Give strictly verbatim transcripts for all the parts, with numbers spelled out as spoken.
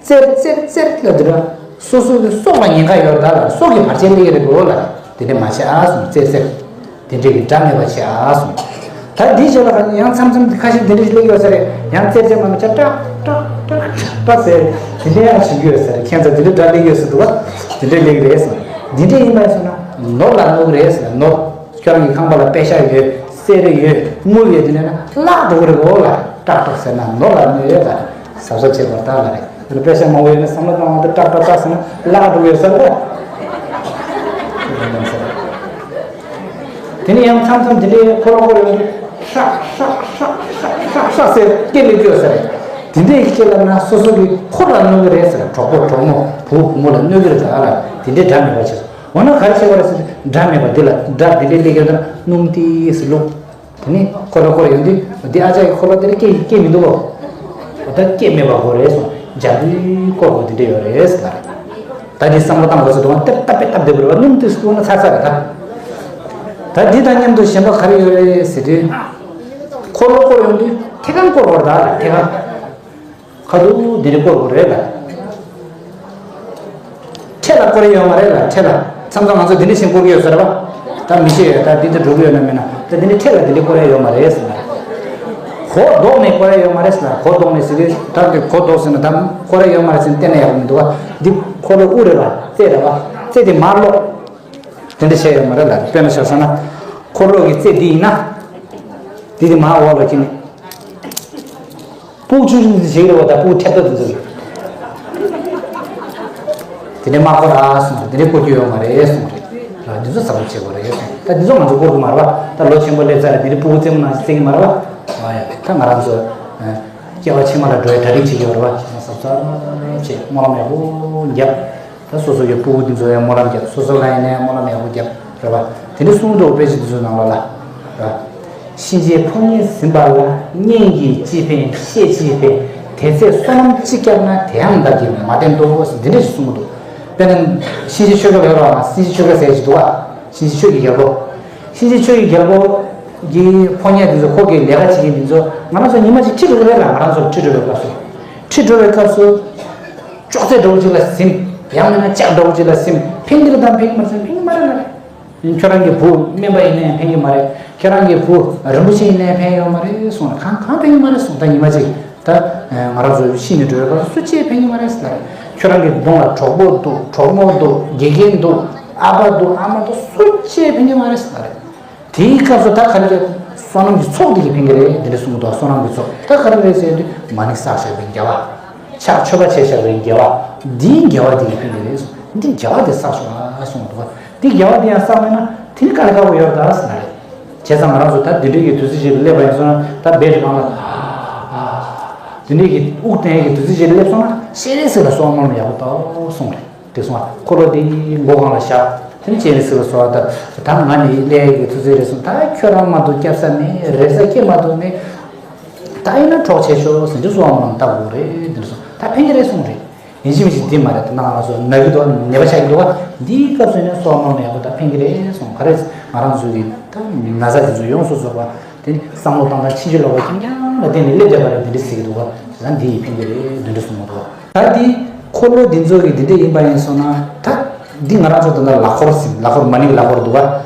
ཙེར་ཙེར་ཙེར་ལབ་དུས་ར། སོ་སོ་གི་སྲོག་ལ་ཉེན་ཁ་ཡོད་རེད་ད་ལ། སྲོག་གི་བར་ཆད་སླེབས་ཀྱི་རེད་གོ་ལ། དེ་འདྲས་མ་བྱེད་ཨ་གསུངས། ཙེར་ཙེར། དེ་འདྲས་ཀྱི་སྒྲ་མེད་པ་བྱེད་ཨ་གསུངས། ད་འདིའི་རྗེས་ལ་ཡང་མཚམས་མཚམས་ཁ་ཤས་འདི་འདྲས་ཤིག་སླེབས་ཡོད་ས་རེད། ཡང་ཙེར་ཙེར་མ་མ་ཆ་ཀྲག་ཀྲག་ཀྲག་ཀྲག་ཟེར་དེ་འདྲས་ཡང་བྱེད་ཀྱི་ཡོད་ས་རེད། ཁྱེད་ཚོ་འདི་འདྲས་སྒྲ་སླེབས་ཡོད་ས་འདུག་བ། དེ་འདྲས་སླེབས་ཀྱི་རེད་གསུངས། འདི་འདྲས་ཡིན་པ་ཡིན་སོང་ན་ནོར་ལ་གནོད་ཀྱི་རེད་ཟེར་ན། ནོར། ཁྱོད་རང་གི་ཁང་པ་ལ་པད་ཤག་ཡོད། གསེར་ཡོད། དངུལ་ཡོད། དེ་ནས་ན་བརླག་འགྲོ་གི་རེད་གོ་ལ། ཀྲག་ཀྲག་ཟེར་ན་ནོར་ལ་གནོད་ཡོད་ལ། གཟབ་གཟབ་བྱེད་དགོས་ད་ལ་རེད། དེ་ལ་པད་ཤག་མང་པོ་ཡོད་ན་བསམ་བློ་བཏང་བ་དེ་ཀྲག་ཀྲག་ཀྲག་ཟེར་ན་བརླག་འགྲོ་གི་ཡོད་ས་རེད། དེ་ནས་ཡང་མཚམས་མཚམས་དེ་འདྲའི་འཁོར་ལོ་བསྐོར་ཡོང་དུས་ཧྲག་ཧྲག་ཧྲག་ཧྲག་ཧྲག་ཧྲག་ཟེར་སྐད་སླེབས་ཀྱི་ཡོད་ས་རེད། དེ་འདྲའི་སྐད་ལབ་ན་སོ་སོ་གི་འཁོར་ལ་གནོད་གི་རེད་ཟེར། གྲོགས་པོ་གྲོགས་མོ་བུ་བུ་མོ་ལ་གནོད་གི་རེད་ད་ལ། དེ་འདྲའི་སྒྲ་མེད་པ་བྱེད། འོ་ན་ག་རེ་བྱེད་པ་རེད་ཟེར། སྒྲ་མེད་པ་འདི་ལ་སྒྲ་འདི་འདྲའི་སླེབས་ཀྱི་ཡོད་ན་སྣུམ་ཏིས་སུ་བླུགས། དེ་ནི་འཁོར་ལོ་བསྐོར་ཡོང་དུས་འདི་ཨ་ཅག་གི་འཁོར་ལོ་དེ་ལ་སྐད་སྐད་མི་འདུག་གོ། འོ་ད་སྐད་མེད་པ་དགོས་རེད་གསུངས། འཇམ་པོའི་བསྐོར་དགོས་དེ་འདྲ་ཡོད་རེད་ཟེར་ལ། ད་འདི་བསམ་བློ་བཏང་དགོས་ཟེར་འདུག་ག་སྟབས་སྟབས་པའི་སྟབས་བདེ་པོ་རེད་བ། སྣུམ་ཏིས་སུ་བླུགས་ན་ཚར་ཚར་རེད་ད། ད་འདི་དང་མཉམ་དུ་གཞན་པ་ག་རེ་ཡོད་རེད་ཟེར་དུས། འཁོར་ལོ་བསྐོར་ཡོང་དུས་ཐད་གང་བསྐོར་བར་ད་ལ་ཐད་གང་། ཁ་ཐུག་འདི་འདྲ་བསྐོར་དགོས་རེད་ལ། འཕྲེད་ལ་བསྐོར་ཡ་ཡོད་མ་རེད་ལ། འཕྲེད་ལ་མཚམས་མཚམས་ང་ཚོ་འདི་འདྲ་བཞིན་བསྐོར་གྱི་ཡོད་ས་རེད་བ། ད་མི་ཤེས་ཡོད། ད་འདི་འདྲ་འགྲོ་གི་ཡོད་ན་མེད་ན། ད་འདི་འདྲ་འཕྲེད་ལ་འདི་འདྲ་བསྐོར་ཡ་ཡོད་མ་རེད་ཟེར་ན། གོ་ལྡོག་ནས་བསྐོར་ཡ་ཡོད་མ་རེད་ཟེར་ན། གོ་ལྡོག་ནས་ཟེར་དུས་ད་འདི་གོ་ལྡོག་ཟེར་ན་ད་བསྐོར་ཡ་ཡོད་མ་རེད་ཟེར་ན་གཏན་ནས་ཡག་པོ་མི་འདུག་བ། འདི་འཁོར་ལོ་དབུ་རེད་བ། རྩེ་རེད་བ། རྩེ་འདི་མར་སློག་དེ་འདྲ་བྱས་ཡོད་མ་རེད་ལ། དཔེར་ན་ཆ་བཞག་ན། འཁོར་ལོ་གི་རྩེ་འདི་ཡིན་ན། འདི་དེ་མར་འོག་ལ་ཁྱེར་ནས། སྤུ་གུ་ཆུང་ཆུང་འདི་བྱེད་ཀྱི་རེད་བ། ད་སྤུ་གུ་ཐེབས་ཏོག་འདི་ཚོ་གི། དེ་འདྲའི་མ་བསྐོར་ར་གསུངས་རེད། དེ་འདྲའི་བསྐོར་རྒྱུ་ཡོད་མ་རེད་གསུངས་རེད་ལ། འདི་ཚོ་གཟབ་གཟབ་བྱེད་དགོས་རེད་གསུངས། ད་འདི་ཚོ་ང་ཚོ་བསྐོར་གི་མ་རེད་བ། ད་ལོ་ཆེན་པོ་སླེབས་ཚར་རེད། དེ་འདྲའི་སྤུ་གུ་རྩེད་མོ་ནང་བཞིན་རྩེ་གི་མ་རེད་བ། ཨ་ཡ། ད་ང་རང་ཚོ། སྐྱེ་བ་ཕྱི་མ་ལ་འགྲོ་བའི་གྲ་སྒྲིག་བྱེད་ཀྱི་ཡོད་རེད་བ། གཟབ་གཟབ་བྱེད། སྨོན་ལམ་ཡག་པོ་རྒྱབ། ད་སོ་སོ་གི་སྤུ་གུ་འདི་ཚོ་ཡང་སྨོན་ལམ་རྒྱབ། སོ་སོ་ལ་ཡིན་ནའི་སྨོན་ལམ་ཡག་པོ་རྒྱབ་རེད་བ། དེ་འདྲ་གསུང་འདུག་དཔེ་ཆ་འདི་ཚོའི་ནང་ལོགས་ལ་རེད་བ། གཤིན་རྗེའི་ཕོ་ཉས་ཟིན་པ་ལ། གཉེན་གྱིས་ཅི་ཕན་བཤེས་ཅི་ཕན། དེ་ཚེ་བསོད་ནམས་ཅི་བསྐྱབས་ན། དེའང་བདག་གིས་མ་བསྟེན་ཏོ། འདི་འདྲ་ཞིག་གསུང་གི་འདུག་དཔེར་ན་གཤིན་རྗེ་ཆོས་རྒྱལ་ཡོད་རེད་བ། གཤིན་རྗེ་ཆོས་རྒྱལ་ཟེར་ཞིག་འདུག་བ། གཤིན་རྗེ་ཆོས་ཀྱི་རྒྱལ་པོ། གཤིན་རྗེ་ཆོས་ཀྱི་རྒྱལ་པོ་གི་ཕོ་ཉས་འདི་ཚོ། ཁོ་གི་ལས་ཀ་བྱེད་མཁན་འདི་ཚོ་ང་རང་ཚོ་ཉི་མ་གཅིག་ཁྲིད་འགྲོ་གི་རེད་ལ། ང་རང་ཚོ་ཁྲིད་འགྲོ་བའི་སྐབས་སུ། ཁྲིད་འགྲོ་བའི་སྐབས་སུ། ཅོག་ཙེ་འདྲ་བོ་ཅིག་ལ་ཟིན། ཡང་མིན་ན་ལྕགས་འདྲ་བོ་ཅིག་ལ་ཟིན། ཕན་གྱི་རེད་དམ་ཕན་གྱི་མ་རེད་ཟེར་ན། ཕན་གྱི་མ་རེད་ལ། ཁྱོད་རང་གི་བུ་སྨན་པ་ཡིན་ནའི་ཕན་གྱི་མ་རེད། ཁྱོད་རང་གི་བུ་རིན་པོ་ཆེ་ཡིན་ནའི་ཕན་ཡོད་མ་རེད་གསུངས་ལ། གང་གང་ཕན་གྱི་མ་རེད་གསུངས། ད་ཉི་མ་གཅིག་ད་ང་རང་ཚོ་ཤི་ནས་འགྲོ་བའི་སྐབས་སུ་སུ་གཅིག་ཕན་གྱི་མ་རེད་ཟེར་ལ། ཁྱོད་རང་གི་གདོང་ལ་གྲོགས་པོ་འདུག་གྲོགས་མོ་འདུག་དགེ་རྒན་འདུག་ཨ་ཕ་འདུག་ཨ་མ་འདུག་སུ་གཅིག་ཕན་གྱི་མ་རེད་ཟེར་ལ། དེའི་སྐབས་སུ་ད་ག་རེ་རེད། བསོད་ནམས་ཀྱི་ཚོགས་འདི་གིས་ཕན་གྱི་རེད། འདི་འདྲ་གསུང་གི་འདུག་བསོད་ནམས་ཀྱི་ཚོགས། ད་ག་རེ་རེད་ཟེར་དུས་མ་ཎི་བསགས་བཞག་པའི་དགེ་བ། ཕྱག་མཆོད་པ་བྱས་བཞག་པའི་དགེ་བ། འདིའི་དགེ་བ་འདི་གིས་ཕན་གྱི་རེད་གསུངས། འདི་དགེ་བ་འདི་བསགས་ཤོག་ཨ་གསུངས་འདུག་འདི་དགེ་བ་འདི་ཡང་བསགས་མེད་ན་དེ་ནི་དཀའ་ལས་ཁག་པོ་ཡོད་རེད་ད་ཟེར་ན་རེད། བྱས་ཙང་ང་རང་ཚོ་ད་འདི་འདྲའི་གི་དུས་ཚོད་ཅིག་ལ་སླེབས་པ་ཡིན་སོང་ན། ད་བེད་སྒང་ལ་འདི་འདྲའི་གི་དབུགས་བཏང་ཡས་ཀྱི་དུས་ཚོད་ཅིག་ལ་སླེབས་སོང་ན། སྤྱན་རས་གཟིགས་ལ་གསོལ་བ་སྨོན་ལམ་ཡག་པོ་བཏབ་གསུངས་རེད། དེ་སོང་ང་འཁོར་ལོ་དེ་མགོ་སྒང་ལ་བཞག་དེ་ནས་སྤྱན་རས་གཟིགས་ལ་གསོལ་བ་བཏབ། ད་ང་ནི་སླེབས་ཡས་ཀྱི་དུས་ཚོད་རེད་སོང་། ད་ཁྱོད་རང་མ་གཏོགས་སྐྱབས་ས་མེད། རེ་ས་སྐྱེ་མ་གཏོགས་མེད། ད་ཡིན་ན་གྲོགས་བྱེད་ཤོག་ཟེར་ནས་གསོལ་བ་སྨོན་ལམ་བཏབ་དགོས་རེད། དེ་འདྲ་སོང་ད་ཕན་གྱི་རེད་གསུངས་རེད། ཡིན་གཅིག་མིན་གཅིག་འདི་མ་རེད། ད་ང་རང་ཚོ་ན་གི་འདུག་ནད་པ་ཆགས་ཀྱི་འདུག་ག་འདིའི་སྐབས་སུ་ནས་གསོལ་བ་སྨོན་ལམ་ཡག་པོ་ད་ཕན་གྱི་རེད་གསུངས། ག་རེ་ང་རང་ཚོ་གི་ད་ན་ཚ་དེ་ཚོ་ཡོངས་སུ་རྫོགས་པ་དེ་ནི་བསམ་བློ་བཏང་སྟངས་ཕྱིན་ཅི་ལོག་པ་རྐྱང་རྐྱང་ལ་བརྟེན་ནས་སླེབས་བསྡད་པ་རེད། འདི་འདྲ་ཟེར་གྱི་འདུག་ག་ད་འདི་ཡིས་ཕན་གྱི་རེད། འདི་འདྲ་གསུངས་མ་གཏོགས། ད་འདི་འཁོར་ལོ་འདི་ཚོ་གི་འདི་འདྲ་ཡིན་པ་ཡིན་སོང་ན། ད་འདི་ང་རང་ཚོ་ད་ལྟ་ལག་འཁོར་ཟིན། ལག་འཁོར་མ་ཎི་གི་ལག་འཁོར་འདུག་ག་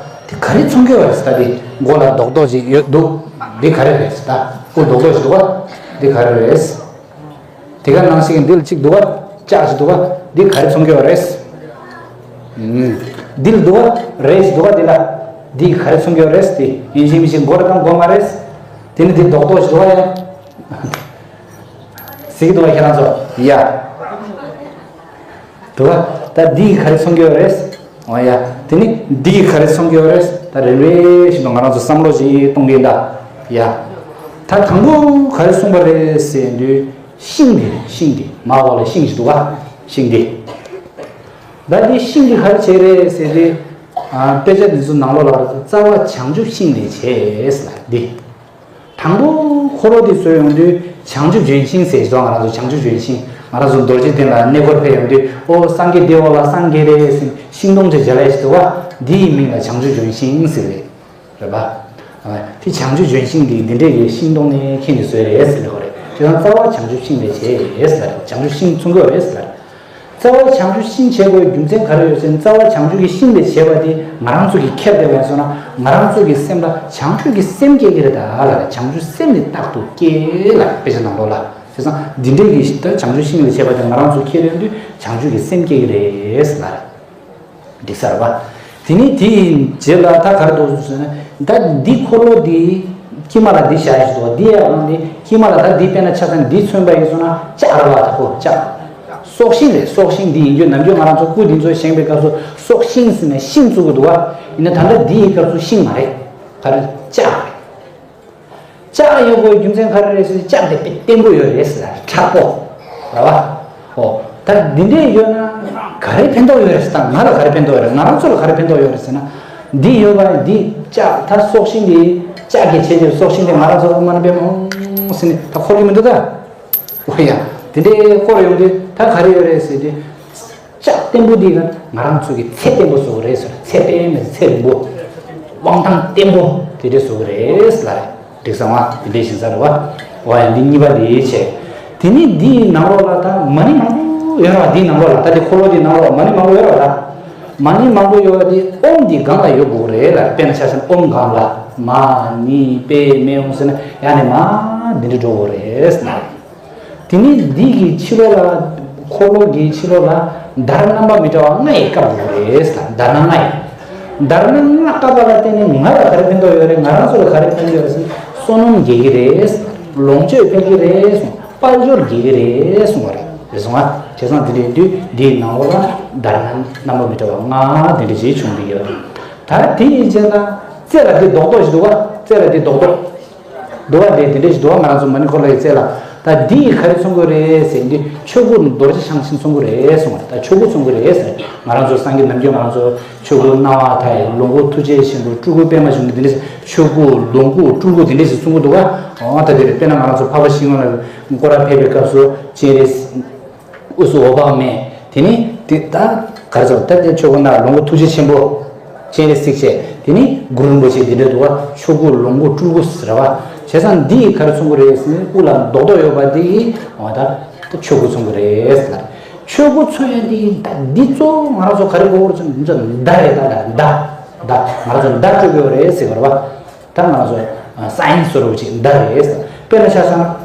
དེ་ག་རེ་མཚོན་གྱི་ཡོད་རེད་ཟེར། ད་འདི་མགོ་ལ་རྡོག་རྡོག་ཅིག་ཡོད་འདུག་འདི་ག་རེ་རེད་ཟེར། ད་སྐུ་རྡོག་རྡོག་ཅིག་འདུག་ག་འདི་ག་རེ་རེད། དེ་ག་ནང་བཞིན་འདི་ལ་གཅིག་འདུག་ག་ལྕགས་ཅིག་འདུག་ག་འདི་ག་རེ་མཚོན་གྱི་ཡོད་རེད། འདི་ལ་འདུག་ག་རེ་ཅིག་འདུག་ག་འདི་ལ། འདི་ག་རེ་མཚོན་གྱི་ཡོད་རེད། དེ་ཡིན་གཅིག་མིན་གཅིག་མགོ་རེད་དམ་མགོ་མ་རེད། དེ་ནི་འདི་རྡོག་རྡོག་ཅིག་འདུག་ག་ཡ། ཟེར་གྱི་འདུག་ག་ཁྱེད་རང་ཚོ་ཡ། འདུག་ག་ད་འདི་ག་རེ་མཚོན་གྱི་ཡོད་རེད། འོ་ཡ། དེ་ནི་འདི་ག་རེ་མཚོན་གྱི་ཡོད་རེད། ད་རེ་རེ་བཞིན་དུ་ང་རང་ཚོ་བསམ་བློ་ཞིག་གཏོང་གི་ཡིན་ད། ཡ། ད་དང་པོ་ག་རེ་གསུངས་པ་རེད་ཟེར་དུས། ཤིང་འདི་རེད། ཤིང་འདི་མར་འོག་ལ་ཤིང་ཞིག་འདུག་ག་ཤིང་འདི། ད་འདི་ཤིང་འདི་ག་རེ་བྱས་རེད་ཟེར་དུས། ཨ། དཔེ་ཆ་འདི་ཚོ་ནང་ལོགས་ལ་རྩ་བ་བྱང་ཆུབ་ཤིང་ལས་བྱས་ཟེར་ལ་འདི། དང་པོ་འཁོར་ལོ་འདི་བཟོས་ཡོང་དུས་བྱང་ཆུབ་ལྗོན་ཤིང་ཟེར་གྱི་འདུག་ང་རང་ཚོ་བྱང་ཆུབ་ལྗོན་ཤིང་། ང་རང་ཚོ་རྡོ་རྗེ་གདན་ལ་གནས་སྐོར་ཕེབས་ཡོང་དུས། ཨོ་སངས་རྒྱས་འདི་འོག་ལ་སངས་རྒྱས་རེད་ཟེར་ཤིང་སྡོང་ཅིག་མཇལ་ཡས་ཞིག་འདུག་ག་འདིའི་མིང་ལ་བྱང་ཆུབ་ལྗོན་ཤིང་ཟེར་རེད། རེད་པ། ཨ། དེ་བྱང་ཆུབ་ལྗོན་ཤིང་འདི་འདི་འདྲས་ཀྱི་ཤིང་སྡོང་ནས་ཁྱེར་ནས་བཟོས་རེད་ཟེར་ལབ་པ་རེད། དེ་ཡང་རྩ་བ་བྱང་ཆུབ་ཤིང་ལས་བྱས་ལབ་རེད། བྱང་ཆུབ་ཤིང་མཚུངས་ཀྱི་རེད་ལབ་རེད། རྩ་བ་བྱང་ཆུབ་ཤིང་བྱེད་དགོས་རྒྱུ་མཚན་ག་རེ་ཡོད་ཟེར་ན། རྩ་བ་བྱང་ཆུབ་ཀྱི་ཤིང་ལས་བྱས་པ་དེ་ང་རང་ཚོ་གིས་ཁྱེར་བསྡད་པ་ཡིན་སོང་ན། ང་རང་ཚོ་གི་སེམས་ལ་བྱང་ཆུབ་ཀྱི་སེམས་སྐྱེ་གི་རེད་ད་ལབ་རེད། བྱང་ཆུབ་སེམས་ནི་རྟག་ཏུ་སྐྱེ་ལབ་རེད། དཔེ་ཆ་ནང་ལོགས་ལ། བྱས་ཙང་འདི་འདྲའི་གི་ད་བྱང་ཆུབ་ཤིང་ལས་བྱས་པ་དེ་ང་རང་ཚོ་ཁྱེར་ཡོང་དུས་བྱང་ཆུབ་ཀྱི་སེམས་སྐྱེ་གི་རེད་ལབ་རེད། འགྲིག་ས་རེད་པ། དེ་ནས་དེའི་རྗེས་ལ་ད་ག་རེ་འདུག་ཟེར་ན། ད་འདི་འཁོར་ལོ་འདི་དཀྱིལ་མ་ལ་འདི་བཞག་ཡོད་དོ། འདི་ཡང་འདི་དཀྱིལ་མ་ལ་ད་འདི་དཔེར་ན་ཆ་ཚང་འདི་མཚོན་པ་ཡིན་སོང་ན་ལྕགས་རེད་པ། ད་ཁོ་ལྕགས། སྲོག་ཤིང་རེད། སྲོག་ཤིང་འདི་ཡིན་རྒྱུ། ནམ་རྒྱུན་ང་རང་ཚོ་སྐུ་འདི་ཚོ་བཞེངས་པའི་སྐབས་སུ་སྲོག་ཤིང་ཟེར་ནས་ཤིང་བཙུགས་ཀྱི་འདུག་པ། ཡིན་ན་ད་ལྟ་འདི་ཡི་སྐབས་སུ་ཤིང་མ་རེད། ག་རེ། ལྕགས་རེད། ལྕགས་ཡོད་དགོས་རྒྱུ་མཚན་ག་རེ་རེད་ཟེར། ལྕགས་དེ་དཔེ་བརྟན་པོ་ཡོད་རེད་ཟེར། མཁྲེགས་པོ་རེད་པ། ཨོ། ད་འདི་འདྲས་ཡོད་ན་ག་རེ་ཕན་ཐོགས་ཡོད་རེད་ཟེར། ད་ང་ལ་ག་རེ་ཕན་ཐོགས་ཡོད་རེད། ང་རང་ཚོ་ལ་ག་རེ་ཕན་ཐོགས་ཡོད་རེད་ཟེར་ན། འདི་ཡོད་པ་འདི་ལྕགས་ད་སྲོག་ཤིང་འདི་ལྕགས་ཀྱི་བྱས་ཏེ་སྲོག་ཤིང་དེ་ང་རང་ཚོ་ཨོཾ་མ་ཎི་པདྨེ་ཧཱུྃ་ཟེར་ནས་ད་འཁོར་གྱི་མི་འདུག་ད། ཨོ་ཡ། དེ་འདྲས་བསྐོར་ཡོང་དུས་ད་ག་རེ་ཡོད་རེད་ཟེར་དུས། ལྕགས་བརྟན་པོ་འདི་ང་རང་ཚོ་གི་ཚེ་བརྟན་པོ་བཟོ་གི་རེད་ཟེར། ཚེ་དཔེ་མེད་ཚེ་རིང་པོ། དབང་ཐང་བརྟན་པོ་དེ་འདྲས་བཟོ་གི་རེད་ལབ་རེད། འགྲིག་སོང་ང་། དེ་འདྲས་ཞིག་ཟེར་བ། འོ་ཡ། འདི་གཉིས་པ་དེ་བྱས། དེ་ནས་འདིའི་ནང་ལོགས་ལ་ད་མ་ཎི་མང་པོ་ཡོད་རེད་པ། འདིའི་ནང་ལོགས་ལ་ད་འདི་འཁོར་ལོ་འདིའི་ནང་ལོགས་མ་ཎི་མང་པོ་ཡོད་རེད་པ། ད་མ་ཎི་མང་པོ་ཡོད་པ་འདི་ཨོཾ་འདི་སྒང་ལ་ཡོད་དགོས་རེད་ལབ་རེད། དཔེར་ན་ཆ་བཞག་ན་ཨོཾ་སྒང་ལ་མ་ཎི་པདྨེ་ཧཱུྃ་ཟེར་ན་ཡང་ནས་མར་འདི་འདྲས་འགྲོ་དགོས་རེད་ལབ་རེད། དེ་ནས་འདི་གི་ཕྱི་ལོགས་ལ། འཁོར་ལོ་གི་ཕྱི་ལོགས་ལ་དར་རྣམ་པ་མི་འདྲ་བ་ལྔ་ཡིས་བཀབ་དགོས་རེད་ལབ། དར་སྣ་ལྔ་ཡིས། དར་སྣ་ལྔ་བཀབ་པ་ལ་བརྟེན་ནས་ང་ལ་ག་རེ་ཕན་ཐོགས་ཡོད་རེད། ང་རང་ཚོ་ལ་ག་རེ་ཕན་ཐོགས་ཡོད་རེད་ཟེར་ན། བསོད་ནམས་རྒྱས་ཀྱི་རེད། ལོངས་སྤྱོད་འཕེལ་གྱི་རེད་གསུངས། དཔལ་འབྱོར་རྒྱས་ཀྱི་རེད་གསུངས་པ་རེད། རེད་སོང་ང་། བྱས་ཙང་དེ་འདྲ་ཡིན་དུས་འདིའི་ནང་ལོགས་ལ་དར་སྣ་རྣམ་པ་མི་འདྲ་བ་ལྔ་དེ་འདྲ་ཞིག་བྱུང་བསྡད་ཀྱི་ཡོད་རེད། ད་དེ་ཡི་རྗེས་ལ་རྩེ་ལ་འདི་རྡོག་རྡོག་ཞིག་འདུག་པ། རྩེ་ལ་འདི་རྡོག་རྡོག་འདུག་པ། དེ་དེ་འདྲ་ཞིག་འདུག་པ། ང་རང་ཚོ་མ་ཎི་འཁོར་ལོ་ཡི་རྩེ་ལ། ད་འདི་ཡིས་ག་རེ་མཚོན་གྱི་རེད་ཟེར་དུས། ཆོས་སྐུ་རྡོ་རྗེ་འཆང་ཆེན་མཚོན་གྱི་རེད་གསུངས་པ་རེད། ད་ཆོས་སྐུ་མཚོན་གྱི་རེད་ཟེར། ང་རང་ཚོ་སངས་རྒྱས་ནམ་རྒྱུན་ང་རང་ཚོ་ཆོས་སྐུ་སྣང་བ་མཐའ་ཡས། ལོངས་སྐུ་ཐུགས་རྗེ་ཆེན་པོ། སྤྲུལ་སྐུ་པདྨ་འབྱུང་གནས། འདི་འདྲ་ཞིག་ཆོས་སྐུ་ལོངས་སྐུ་སྤྲུལ་སྐུ་འདི་འདྲ་ཞིག་མཚོན་གྱི་འདུག་པ། འོ་ད་དེ་རེད། དཔེར་ན་ང་རང་ཚོ་འཕགས་པ་ཤིང་ཀུན་ལ་སྐོར་ར་ཕེབས་པའི་སྐབས་སུ་སྤྱན་རས་དབུས་སུ་འོད་དཔག་མེད། དེ་ནས་དེ་ད་ག་རེ་ཟེར། ད་དེ་ཆོས་སྐུ་ན་ལོངས་སྐུ་ཐུགས་རྗེ་ཆེན་པོ། སྤྱན་རས་གཟིགས་བྱས། དེ་ནས་གུ་རུ་རིན་པོ་ཆེ་འདི་འདྲ་འདུག་པ། ཆོས་སྐུ་ལོངས་སྐུ་སྤྲུལ་སྐུ་ཟེར་བ། བྱས་ཙང་འདི་ཡིས་ག་རེ་མཚོན་གྱི་རེད་ཟེར་ན། དབུ་ལ་རྡོག་རྡོག་ཡོད་པ་འདི་ཡིས་འོ་ད་ད་ཆོས་སྐུ་མཚོན་གྱི་རེད་ཟེར། ཆོས་སྐུ་མཚོན་ཡ་འདི་ད་འདི་གཙོ་བོ་ང་རང་ཚོ་ག་རེ་དགོས་ཀྱི་རེད་ཟེར་ན། མདའ་རེད། ད་ད་མདའ། མདའ། ང་རང་ཚོ་མདའ་སྤྲོད་ཀྱི་ཡོད་རེད་ཟེར་གྱི་རེད་པ། ད་ང་ཚོ་སའེན་སི་བཟོ་འདྲ་བོ་ཅིག་མདའ་རེད། དཔེར་ན་ཆ་བཞག་ན།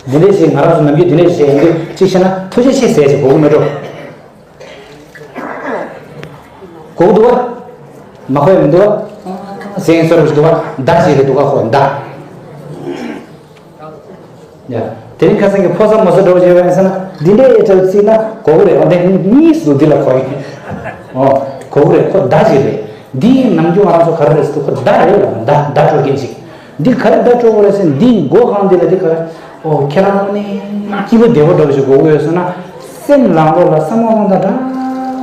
འདི་འདྲ་ཞིག་ང་རང་ཚོ་ནམ་རྒྱུན་འདི་འདྲ་ཞིག་བྱས་ཡིན་དུས་གཅིག་བྱས་ན་ཐུགས་རྗེ་ཆེ་ཟེར་ཞིག་གོ་གི་མེད་འགྲོ། གོ་གི་འདུག་པ། མ་གོ་ཡ་མི་འདུག་པ། སའེན་སི་བཟོ་འདྲ་བོ་ཞིག་འདུག་པ། མདའ་ཞིག་རེད་འདུག་ག་ཁོ་མདའ། ཡ། དེ་རིང་ཁ་སང་གི་ཕོ་གསར་མོ་གསར་འདྲ་བོ་བྱས་པ་ཡིན་ཟེར་ན། འདི་འདྲའི་ཨེ་འདྲ་བརྩིས་ན་གོ་གི་རེད། འོ་དེ་གཉིས་སུ་འདི་ལ་གོ་ཡིན། ཨོ། གོ་གི་རེད། ཁོ་མདའ་ཞིག་རེད། འདི་ནམ་རྒྱུན་ང་རང་ཚོ་ག་རེ་རེད་ཟེར་དུས། ཁོ་མདའ་རེད་ལ། མདའ། མདའ་སྤྲོད་མཁན་ཞིག། འདི་ག་རེ་མདའ་སྤྲོད་དགོས་རེད་ཟེར། འདི་མགོ་གང་འདི་ལ་འདི་ག་རེ། ཨོ། ཁྱེད་རང་ནི་སྐྱིད་པོ་བདེ་པོ་འདྲ་བོ་ཞིག་དགོས་ཀྱི་ཡོད་ཟེར་ན། སེམས་ནང་ལོགས་ལ་བསམ་བློ་གཏོང་སྟངས་འདྲ་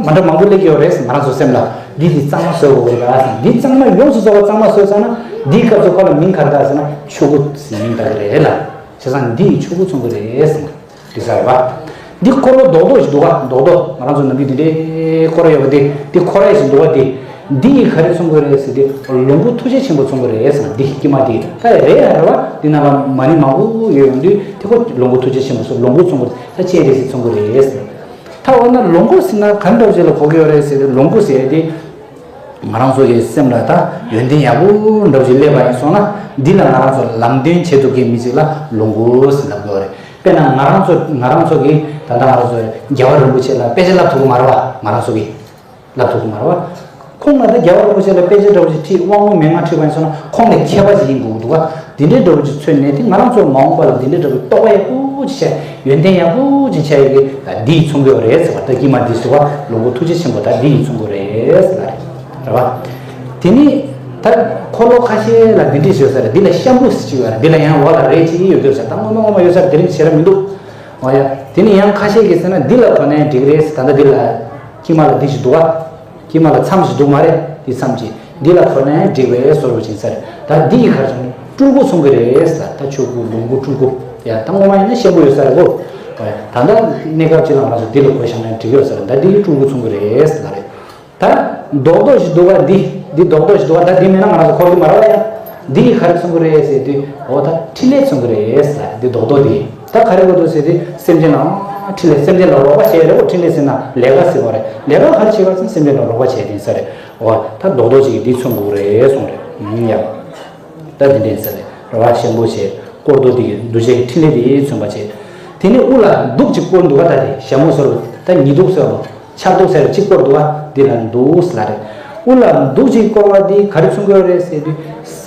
མ་འདྲ་མང་པོ་སླེབས་ཀྱི་ཡོད་རེད་ཟེར། ང་རང་ཚོ་སེམས་ལ། འདི་འདི་གཙང་མ་བཟོ་དགོས་རེད་ཟེར། འདི་གཙང་མ་ཡོངས་སུ་རྫོགས་པ་གཙང་མ་བཟོས་ཚར་ན། འདིའི་སྐབས་སུ་ཁོ་ལ་མིང་ག་རེ་བཏགས་ཟེར་ན། ཆོས་སྐུ་ཟེར་མིང་བཏགས་ཀྱི་རེད་ལ། བྱས་ཙང་འདི་ཡིས་ཆོས་སྐུ་མཚོན་གྱི་རེད་ཟེར། འདི་ས་རེད་པ། འདི་འཁོར་ལོ་རྡོག་རྡོག་ཞིག་འདུག་ག་རྡོག་རྡོག། ང་རང་ཚོ་ནམ་རྒྱུན་འདི་འདྲའི་འཁོར་ཡོད་པ་འདི། འདི་འཁོར་ཡ་ཞིག་འདུག་ག་འདི། འདི་ཡིས་ག་རེ་མཚོན་གྱི་རེད་ཟེར་དུས། ལོངས་སྐུ་ཐུགས་རྗེ་ཆེན་པོ་མཚོན་གྱི་རེད་ཟེར། འདི་དཀྱིལ་མ་འདི་ད་རེད་རེད་པ། འདི་ནང་ལ་མ་ཎི་མང་པོ་ཡོད་ཡོང་དུས། དེ་ཁོ་ལོངས་སྐུ་ཐུགས་རྗེ་ཆེན་པོ་སོགས་ལོངས་སྐུ་མཚོན་གྱི་རེད། ད་སྤྱན་རས་གཟིགས་མཚོན་གྱི་རེད་ཟེར། ད་འོ་ན་ལོངས་སྐུ་ཟེར་ན་ག་འདྲ་བོ་ཞིག་ལ་གོ་གི་ཡོད་རེད་ཟེར་དུས། ལོངས་སྐུ་ཟེར་ཡ་དེ། ང་རང་ཚོ་གི་སེམས་ལ་ད་ཡོན་ཏན་ཡག་པོ་འདྲ་བོ་ཞིག་སླེབས་པ་ཡིན་སོང་ན། འདི་ལ་ང་རང་ཚོ་ལམ་སྟོན་བྱེད་ཐུབ་མཁན་མི་ཞིག་ལ་ལོངས་སྐུ་ཟེར་ལབ་དགོས་རེད། དཔེར་ན་ང་རང་ཚོ་ང་རང་ཚོ་གིས་ད་ལྟ་ང་རང་ཚོ་རྒྱལ་བ་རིན་པོ་ཆེ་ལ་དཔེ་ཆ་བསླབ་ཐུབ་ཀྱི་མ་རེད་པ། ང་རང་ཚོ་གིས་བསླབ་ཐུབ་ཀྱི་མ་རེད་པ། ཁོང་ལ་ད་རྒྱལ་བ་རིན་པོ་ཆེ་ལ་དཔེ་ཆ་འདྲ་བོ་ཞིག་ཁྲིད། དབང་པོ་མན་ངག་ཁྲིད་པ་ཡིན་སོང་ན། ཁོང་ལས་མཁས་པ་ཞིག་ཡིན་དགོས་ཀྱི་འདུག་ག་འདི་འདྲའི་འདྲ་བོ་ཅིག་མཚོན་ནས། དེ་ང་རང་ཚོ་མ་འོངས་པ་ལ་འདི་འདྲའི་འདྲ་བོའི་རྟོགས་པ་ཡག་པོ་ཅིག་བྱས། ཡོན་ཏན་ཡག་པོ་ཅིག་བྱས་ཡོད་ཀྱི་ད་འདི་ཡིས་མཚོན་གྱི་ཡོད་རེད་ཟེར་བ། ད་དཀྱིལ་མ་འདི་ཟེར་བ་ལོངས་སྐུ་ཐུགས་རྗེ་ཆེན་པོ་ད་འདི་ཡིས་མཚོན་གྱི་ཡོད་རེད་ཟེར་ལ་རེད། རེད་བ། དེ་ནས་ད་འཁོར་ལོ་ཁ་ཤས་ལ་འདི་འདྲས་ཡོད་ས་རེད། འདི་ལ་ཤམ་བུ་ཟེར་གྱི་ཡོད་རེད། འདི་ལ་ཡང་འོག་ལ་རས་གཅིག་ཡོད་ཀྱི་རེད་ཟེར། ད་ངོ་མ་ངོ་མ་ཡོད་ས་རེད། དེ་རིང་བྱེད་ར་མི་འདུག་འོ་ཡ། དེ་ནས་ཡང་ཁ་ཤས་ཀྱིས་ཟེར་ན་འདི་ལ་གོན་ན་ཡང་འགྲིག་རེད་ཟེར། ད་ལྟ་འདི་ལ་དཀྱིལ་མ་ལ་འདི་ཞིག་འདུག་བ། དཀྱིལ་མ་ལ་མཚམས་ཤིག་འདུག་མ་རེད། འདི་མཚམས་ཀྱི་འདི་ལ་གོན་ན་ཡང་འགྲིག་པའི་བཟོ་འདྲ་ཅིག་ཡིན་ས་རེད། ད་འདི་ཡི་ཁར་བྱུང་ནས་སྤྲུལ་སྐུ་མཚོན་གྱི་རེད་ཟེར། ད་ཆོས་སྐུ་ལོངས་སྐུ་སྤྲུལ་སྐུ། ཡ། ད་ངོ་མ་ཡིན་ན་ཤམ་བུ་ཡོད་ས་རེད་གོ། ད་ལྟ་གནས་སྐབས་ཅིག་ལ་ང་རང་ཚོ་འདི་ལ་གོན་བཞག་ན་ཡང་འགྲིག་ཡོད་ས་རེད། ད་འདི་ཡི་སྤྲུལ་སྐུ་མཚོན་གྱི་རེད་ཟེར་ལ་རེད། ད་རྡོག་རྡོག་ཞིག་འདུག་ག་འདི། འདི་རྡོག་རྡོག་ཞིག་འདུག་ག་ད་འདི་མེད་ན་ང་རང་ཚོ་འཁོར་གྱི་མ་རེད་པ། ཡ། འདི་ཡིས་ག་རེ་མཚོན་གྱི་རེད་ཟེར་དུས། འོ་ད་འཕྲིན་ལས་མཚོན་གྱི་རེད་ཟེར། འདི་རྡོག་རྡོག་འདི་ད་ག་རེ་གོ་འདུག་ཟེར་དུས། སེམས་ཅན་ལ་འཕྲིན་ལས། སེམས་ཅན་ལ་རོགས་པ་བྱས་རེད་བ། འཕྲིན་ལས་ཟེར་ན་ལས་ཀ་ཟེར་བ་རེད། ལས་ཀ་ག་རེ་བྱེད་པ་ཟེར་ན་སེམས་ཅན་ལ་རོགས་པ་བྱས་དེ་ཟེར་རེད། འོ་ད་རྡོག་རྡོག་ཅིག་གིས་འདི་མཚོན་དགོས་རེད་གསུངས་རེད། ཡ། ད་འདི་འདྲས་ཟེར་རེད། རེད་བ། ཤེས་པོ་བྱས། དཀོར་རྡོག་འདི་གིས་གདུལ་བྱའི་འཕྲིན་ལས་འདི་མཚོན་པ་བྱས། དེ་ནས་དབུ་ལ་གདུགས་ཅིག་བསྐོར་འདུག་བ། ད་དེ་ཞྭ་མོ་ཟེར་བ། ད་ཉི་གདུགས་ཟེར་བ། ཆར་གདུགས་ཟེར་བ་ཅིག་བསྐོར་འདུག་བ། འདི་ལ་གདུགས་ལབ་རེད། དབུ་ལ་གདུགས་ཅིག་བསྐོར་བ་འདི་ག་རེ་མཚོན་གྱི་ཡོད་རེད་ཟེར་དུས། ས་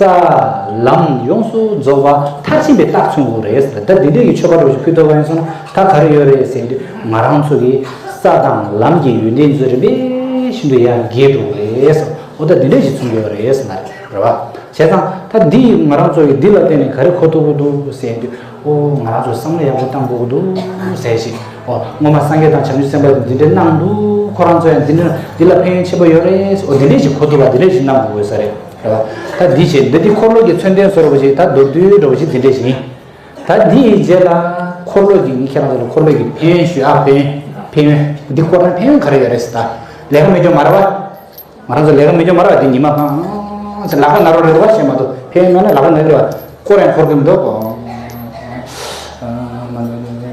ལམ་ཡོངས་སུ་རྫོགས་པ་མཐར་ཕྱིན་པའི་རྟགས་མཚོན་གྱི་རེད་ཟེར། ད་འདི་འདྲས་ཀྱི་མཆོད་པ་རོ་ཞིག་ཕུལ་ཐུབ་པ་ཡིན་སོང་ན། ད་ག་རེ་ཡོད་རེད་ཟེར་དུས། ང་རང་ཚོ་གི་ས་དང་ལམ་གྱི་ཡོན་ཏན་ཚོ་རིམ་པས་བཞིན་དུ་ཡར་རྒྱས་འགྲོ་གི་རེད་ཟེར། འོ་ད་འདི་འདྲས་ཞིག་མཚོན་གྱི་ཡོད་རེད་ཟེར་ན་རེད་བ། བྱས་ཙང་ད་འདི་ང་རང་ཚོ་གིས་འདི་ལ་བརྟེན་ནས་ག་རེ་གོ་ཐུབ་ཀྱི་འདུག་ཟེར་དུས། ཨོ་ང་རང་ཚོ་བསམ་བློ་ཡག་པོ་བཏང་དགོས་ཀྱི་འདུག་ཟེར་ཞིག་ཨོ་སྔོན་མ་སངས་རྒྱས་དང་བྱང་ཆུབ་སེམས་དཔའ་འདི་འདྲས་གནང་འདུག་ཁོ་རང་ཚོ་ཡང་འདི་འདྲས་འདི་ལ་ཕན་ཡོན་ཆེན་པོ་ཡོད་རེད། ཨོ་འདི་འདྲས་ཞིག་གོ་ཐུབ་པ་འདི་འདྲས་ཞིག་གནང་དགོས་ས་རེད། རེད་བ། ད་འདི་བྱས་འདི་འདི་འཁོར་ལོ་གི་མཚོན་དོན་བཟོ་འདྲ་པོ་ཞིག་ད་མདོར་བསྡུས་འདྲ་པོ་ཞིག་འདི་འདྲས་ཞིག་ཡིན། ད་འདི་ཡི་རྗེས་ལ་འཁོར་ལོ་གི་ངས་ཁྱེད་རང་ཚོ་ལ་འཁོར་ལོ་གི་ཕན་ཡོན་ཞུ། ཨ་ཕན་ཡོན། ཕན་ཡོན་འདི་བསྐོར་ན་ཕན་ཡོན་ག་རེ་ཡོད་རེད་ཟེར། ད་ལས་ཀ་མེད་རྒྱུ་མ་རེད་བ། ང་རང་ཚོ་ལས་ཀ་མེད་རྒྱུ་མ་རེད་བ། དེ་ཉི་མ་གང་ཚེ་ལག་པ་ན་རོགས་རེད་བ། ཞེས་མ་གཏོགས་ཕན་ཡོན་མེད་ན་ལག་པ་ན་རེད་བ། བསྐོར་ཡང་འཁོར་གི་མི་འདུག་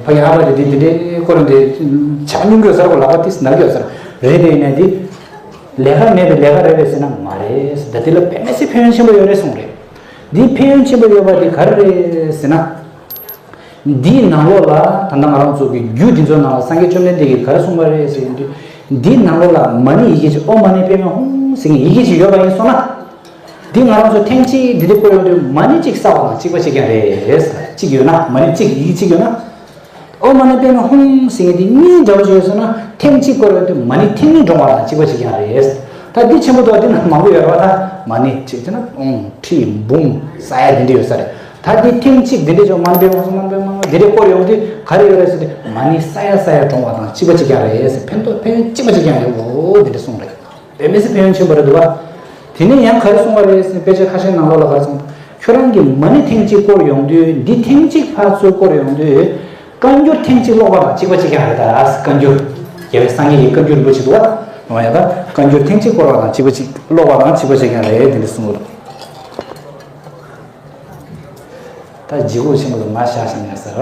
ཕ་གི་ཨ་ཕ་དེ་དེ་དེ་འདྲའི་བསྐོར་ཡང་དེ་ཆག་སྙོམས་གི་ཟེར་གོ་ལག་པ་ཏིས་ན་གི་ཟེར་རེད། དེ་ཡིན་ན་དེ་ལས་ཀ་མེད་པའི་ལས་ཀ་རེད་པས་ཟེར་ན་མ་རེད། ད་དེ་ལ་དཔེ་མི་སྲིད་ཕན་ཡོན་ཆེན་པོ་ཡོད་རེད་གསུངས་རེད། འདི་ཕན་ཡོན་ཆེན་པོ་ཡོད་པ་དེ་ག་རེ་རེད་ཟེར་ན། འདིའི་ནང་ལོགས་ལ་ད་ལྟ་ང་རང་ཚོ་གི་རྒྱུད་འདི་ཚོའི་ནང་ལ་སངས་རྒྱས་བཅོམ་ལྡན་འདས་ཀྱིས་ག་རེ་གསུངས་པ་རེད་ཟེར་དུས། འདིའི་ནང་ལོགས་ལ་མ་ཎི་ཡི་གེ་ཅིག་ཨོཾ་མ་ཎི་པདྨེ་ཧཱུྃ་ཟེར་མཁན་ཡི་གེ་ཅིག་ཡོད་པ་ཡིན་སོང་ན། འདི་ང་རང་ཚོ་ཐེངས་གཅིག་འདི་འདྲ་བསྐོར་ཡོང་དུས་མ་ཎི་གཅིག་བསགས་པ་དང་གཅིག་པ་གཅིག་རྐྱང་རེད། གཅིག་ཡོད་ན། མ་ཎི་གཅིག་ཡི་གེ་གཅིག་ཡོད་ན། ཨོཾ་མ་ཎི་པདྨེ་ཧཱུྃ་ཟེར་མཁན་འདི་གཉིས་འདྲ་བོ་ཅིག་ཡོད་སོང་ན། ཐེངས་གཅིག་བསྐོར་ཡོང་དུས་མ་ཎི་ཐེངས་གཉིས་འདྲོངས་པ་དང་གཅིག་པ་གཅིག་རྐྱང་རེད། ད་འདི་ཆེན་པོ་འདུག་འདི་ན་མང་པོ་ཡོད་རེད་བ། ད་མ་ཎི་གཅིག་བྱས་ན་ཨོཾ་ཁྲི་འབུམ་ས་ཡ་འདི་འདྲ་ཡོད་ས་རེད། ད་འདི་ཐེངས་གཅིག་འདི་འདྲ་ཅིག་མ་ཎི་པདྨེ་ཧཱུྃ་མ་ཎི་པདྨེ་ཧཱུྃ་འདི་འདྲ་བསྐོར་ཡོང་དུས་ག་རེ་ཡོད་རེད་ཟེར་དུས། མ་ཎི་ས་ཡ་ས་ཡ་འདྲོངས་པ་དང་གཅིག་པ་གཅིག་རྐྱང་རེད་ཟེར། ཕན་ཐོགས་ཕན་ཡོན་གཅིག་པ་གཅིག་རྐྱང་རེད། འོ་འདི་འདྲ་གསུངས་རེད། དཔེ་མི་སྲིད་ཕན་ཡོན་ཆེན་པོ་རེད་འདུག་བ། དེ་ནས་ཡང་ག་རེ་གསུངས་པ་རེད་ཟེར་ན། དཔེ་ཆ་ཁ་ཤས་ནང་ལོགས་ལ་ག་རེ་གསུངས། ཁྱོད་རང་གིས་མ་ཎི་ཐེངས་གཅིག་བསྐོར་ཡོང་དུས། འདི་ཐེངས་གཅིག་ཕར་ཚུར་བསྐོར་ཡོང་དུས། བཀའ་འགྱུར་ཐེངས་གཅིག་ཀློག་པ་དང་གཅིག་པ་གཅིག་རྐྱང་རེད། ད་བཀའ་འགྱུར། རྒྱལ་བའི་སངས་རྒྱས་ཀྱི་བཀའ་འགྱུར་རིན་པོ་ཆེ་འདུག་བ། འོ་ཡ། ད་བཀའ་འགྱུར་ཐེངས་གཅིག་བསྐོར་བ་དང་གཅིག་པ་གཅིག་ཀློག་པ་དང་གཅིག་པ་གཅིག་རྐྱང་རེད། འདི་འདྲ་གསུངས་འདུག་ད་ལྗིད་ཁོག་ཆེན་པོ་ལ་མ་བཞག་ཤིང་ཡ་ཟེར་བ།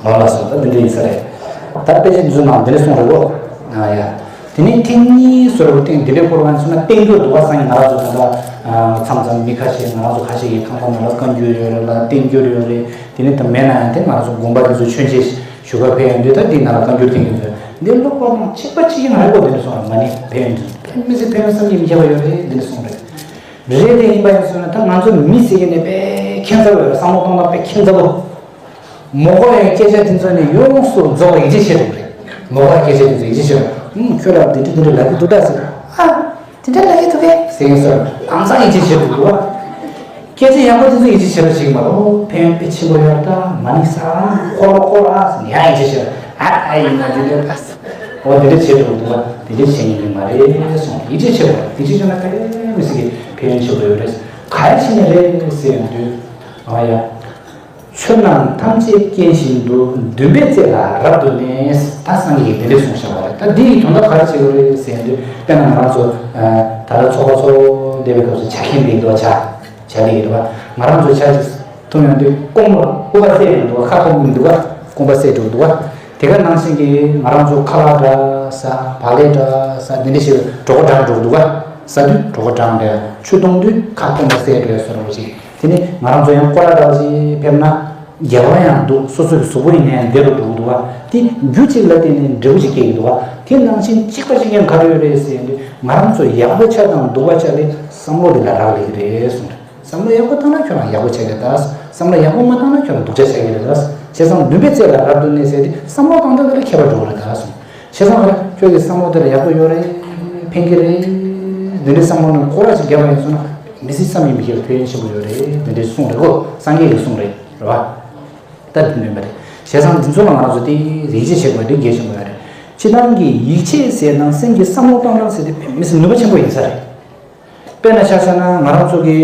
ལ་ལ་སོང་། ད་འདི་འདྲ་ཡིན་ས་རེད། ད་དཔེ་ཆ་འདི་ཚོ་ནང་འདི་འདྲ་གསུངས་རེད་གོ། ཨ་ཡ། དེ་ནས་ཐེངས་གཉིས་བཟོ་འདྲ་པོ་སྟེང་འདི་འདྲའི་སྐོར་ག་ཚོད་ན་བསྟན་འགྱུར་འདུག་བ། སང་ཉིན་ང་རང་ཚོ་ད་ལྟ་མཚམས་མཚམས་མི་ཁ་ཤས། ང་རང་ཚོ་ཁ་ཤས་ཀྱི་ཁང་པ་ནང་ལ་བཀའ་འགྱུར་ཡོད་རེད་ལ། བསྟན་འགྱུར་ཡོད་རེད། དེ་ནས་ད་མེད་ན་ཡང་དེ་ང་རང་ཚོ་དགོན་པ་དེ་ཚོ་མཆོད་མཇལ་ཞུ་ག་ཕེབས་ཡོང་དུས། ད་འདི་ནང་ལ་བཀའ་འགྱུར་ཐེངས་ཡོད་ཚོད་འདི་ཀློག་པ་དང་གཅིག་པ་གཅིག་རྐྱང་རེད་གོ། འདི་འདྲ་གསུངས་རེད། མ་ཎི་ཕན་ཡོན་དེ་དཔེ་མི་སྲིད་ཕན་ཡོན་བསམ་གྱིས་མི་ཁྱབ་པ་ཡོད་རེད། འདི་འདྲ་གསུངས་རེད། རེད། དེ་ཡིན་པ་ཡིན་སོང་ན་ད་ང་ཚོ་མི་ཟེར་མཁན་ནི་དཔེ་ཁྱད་མཚར་བ་ཡོད་རེད། བསམ་བློ་གཏོང་སྟངས་དཔེ་ཁྱད་མཚར་པོ། མོ་གོ་ཡང་སྐད་ཆ་དེ་ཚོ་ནི་ཡོངས་སུ་རྫོགས་པ་ཡིད་ཆེས་བྱེད་ཐུབ་རེད། མོ་གོ་ཡང་སྐད་ཆ་དེ་ཚོ་ཡིད་ཆེས་བྱེད་རེད། ཨུམ། ཁྱོད་ལ་འདི་འདྲ་འདི་འདྲ་ལབ་ཀྱི་འདུག་ད་ཟེར། ཨ། དེ་འདྲ་ལབ་ཀྱི་འདུག་གས་ཟེར་ཡིན་སོང་། ལམ་སང་ཡིད་ཆེས་བྱེད་ཐུབ་འདུག་བ། སྐད་ཆ་ཡག་པོ་དེ་ཚོ་ཡིད་ཆེས་བྱེད་རོགས་བྱེད་ཀྱི་མ་རེད། ཨོ་ཕན་ཡོན་དཔེ་ཆེན་པོ་ཡོད་རེད། ད་མ་ཎི་ས་འཁོར་ལོ་བསྐོར་ཨ་ཟེར་ནས་ཡང་ཡིད་ཆེས་བྱེད་རེད། ཨ་ཨ་ཡིན་ན་འདི་འདྲ་ད་ཟེར། ཨོ་དེ་འདྲ་བྱེད་ཐུབ་འདུག་བ། དེ་འདྲ་བྱེད་ཉན་གྱི་མ་རེད་གསུངས། ཡིད་ཆེས་བྱེད་དགོས་རེད། ཡིད་ཆེས་བྱས་ན་དཔེ་མི་སྲིད་ཀྱི་ཕན་ཡོན་ཆེན་པོ་ཡོད་རེད། ག་རེ་བྱས་ནས་རེད་ཟེར་ཡོང་དུས། ཨ་ཡ། ཆོས་རྣམས་ཐམས་ཅད་རྐྱེན་བཞིན་དུ། འདུན་པའི་རྩེ་ལ་རབ་ཏུ་གནས། ད་སངས་རྒྱས་ཀྱིས་དེ་འདྲ་གསུངས་བཞག་པ་རེད། ད་འདི་ཡི་དོན་དག་ག་རེ་བྱེད་དགོས་རེད་ཟེར་དུས། དཔེར་ན་ང་རང་ཚོ་ད་ལྟ་ཚོགས་པ་ཚོགས་བསྡད་པའི་སྐབས་སུ་ཇ་ཁྱེར་འདི་འདུག་ཇ་ཇ་ལི་ཡི་འདུག་ང་རང་ཚོ་ཇ་ཅིག་འཐུང་ཡོང་དུས་རྐང་པ་རྐང་པ་བསད་འདུག་ཁ་ཕོག་མི་འདུག་རྐང་པ་བསད་འགྲོ་འདུག་དེ་ག་ནང་བཞིན་གྱི་ང་རང་ཚོ་ཁ་ལག་འདྲ་ཟ། བག་ལེབ་འདྲ་ཟ། འདི་འདྲ་ཞིག་གྲོད་ཁོག་གྲང་འགྲོ་འདུག་ཟ་དུས་གྲོད་ཁོག་གྲང་འདྲ། ཆུ་འཐུང་དུས་ཁ་རྐང་པ་བསད་འགྲོ་ཡ་བཟོ་འདྲ་བོ་ཅིག་དེ་ནས་ང་རང་ཚོ་ཡང་སྐོར་ར་འདྲ་བོ་ཅིག་ཕེབས་ན། རྒྱལ་བ་ཡང་འདུག་སོ་སོ་གི་གཟུགས་པོ་ཡིན་ན་ཡང་བདེ་རུ་འགྲོ་གི་འདུག་བ། དེ་རྒྱུ་གཅིག་ལ་བརྟེན་ནས་འབྲས་བུ་ཅིག་སྐྱེ་གི་འདུག་བ། དེ་ནང་བཞིན་གཅིག་པ་གཅིག་རྐྱང་ག་རེ་ཡོད་རེད་ཟེར་དུས། ང་རང་ཚོ་ཡག་པོ་ཆགས་དང་སྡུག་པ་ཆགས་དེ་བསམ་བློ་དེ་ལ་རག་ལས་ཀྱི་རེད་གསུངས། བསམ་བློ་ཡག་པོ་བཏང་ན་ཁྱོད་རང་ཡག་པོ་ཆགས་ཀྱི་རེད། བསམ་བློ་ཡག་པོ་མ་བཏང་ན་ཁྱོད་རང་སྡུག་ཅག་ཆགས་ཀྱི་རེད། བྱས་ཙང་འདུན་པའི་རྩེ་ལ་རབ་ཏུ་གནས་ཟེར་དུས་བསམ་བློ་བཏང་སྟངས་དེ་ལ་ཁྱད་པར་འགྲོ་གི་རེད་ད་གསུངས། བྱས་ཙང་ཁྱོད་ཀྱི་བསམ་བློ་དེ་ལ་ཡག་པོ་ཡོད་རེད། ཕན་གྱི་རེད། འདི་འདྲའི་བསམ་བློ་ནི་སྐོར་ར་ཅིག་བརྒྱབ་པ་ཡིན་སོང་ན་མི་སྲིད་བསམ་ཡས་མི་ཁྱབ་པའི་ཕན་ཡོན་ཆེན་པོ་ཡོད་རེད། འདི་འདྲའི་གསུངས་རེད་གོ། སངས་རྒྱས་ཀྱིས་གསུངས་རེད། རེད་བ། ད་འདི་འདྲ་མ་རེད། བྱས་ཙང་འདི་ཚོ་ལ་ང་རང་ཚོ་དེ་ཡིད་ཆེས་བྱེད་དགོས་དེ་གལ་ཆེན་པོ་ཡོད་རེད། སྤྱིར་བཏང་གི་ཡིད་ཆེས་ཟེར་ན་སེམས་ཀྱི་བསམ་བློ་གཏོང་སྟངས་ཟེར་དེ་དཔེ་མི་སྲིད་ནུས་པ་ཆེན་པོ་ཡིན་ས་རེད། དཔེར་ན་ཆ་བཞག་ན་ང་རང་ཚོ་གི་